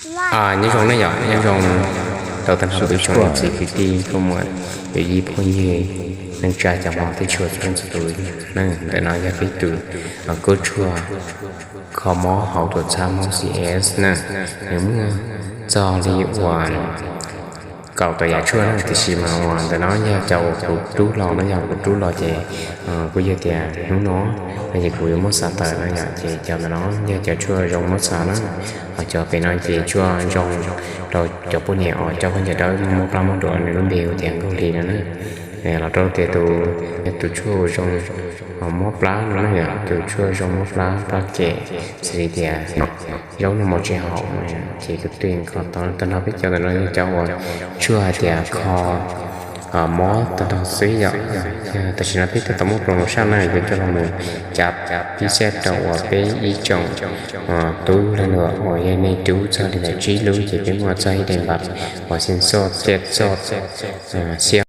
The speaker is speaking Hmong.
Nyob zoo ne yom, nyob zoo rau tag nrho ib tsoom niam txiv kwv tij nkauj muam, yawm yij phooj ywg, neej tsa cov hmov thiab tshua txhua leej txhua tus. Ntawm no yog peb tus kub tshuaj kho mob hauv tuam txhab Hmoob C S na, nws muaj txog li uas kaum tawm yam tshuaj na, tiam sis mas uas ntawm no yog cov uas kuv rub los na, yog kuv rub los ces kuj yog tias hnub no no ces kuv yuav muab xa tawm na yom, ces cov ntawm no yog cov tshuaj zoo muab xa na. Ho cov pem no ces tshuaj zoo rau cov poj niam uas coj khaub ncaws dawb mob plab mob duav, nws lub npe hu tias nkauj hli no na. Los rau tias tus, tus tshuaj zoo mob plab no na yom, tus tshuaj zoo mob plab plab kem, xws li tias zaub noj mov tsis haum no, ces kuv twb kho tau tag nrho peb cov ntawm no yog cov uas tshuaj hais tias kho mob tag nrho xwb yom. Tam sim no peb twb tau muab promotion na, yuav coj los mus cav pib xaj rau uas peb ib tsoom tub lag luam uas yog nej rub txog li ntawm tsib lub ces peb muaj txog ib daim npav uas xeev xoj ciaj xoj xiab